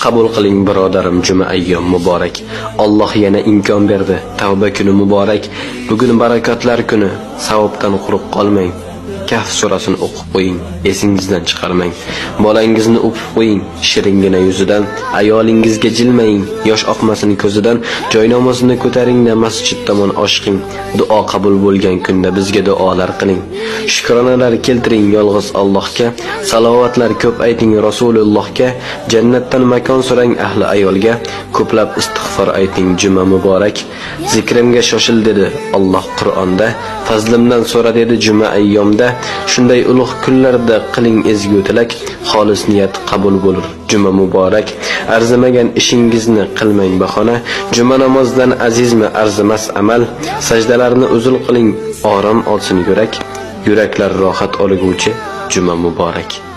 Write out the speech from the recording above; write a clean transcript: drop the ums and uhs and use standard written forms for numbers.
Qabul qiling, birodarim, juma ayyom muborak. Alloh yana imkon berdi. Tavba kuni muborak. Bugun barakotlar kuni. Savobdan quruq qolmang. Kahf surasini o'qib qo'ying, esingizdan chiqarmang. Bolangizni o'pib qo'ying, shiringina yuzidan. Ayolingizga jilmaying, yosh oqmasin ko'zidan. Joynamozini ko'taringda masjid tomon oshiqing. Duo qabul bo'lgan kunda bizga duolar qiling. Shukronalar keltiring yolg'iz Allohga, salovatlar ko'p ayting Rasulullohga, jannatdan makon so'rang ahli ayolga, ko'plab istig'for ayting, juma muborak. Zikrimga shoshil dedi Alloh Qur'onda, fazlimdan so'ra dedi juma ayyomda. Shunday ulug' kunlarda qiling ezgu tilak, xolis niyat qabul bo'lur, juma muborak. Arzimagan ishingizni qilmang bahona, juma namozdan azizmi arzimas amal. Sajdalarni uzun qiling, orom olsin yurak, yuraklar rohat olguvchi juma muborak.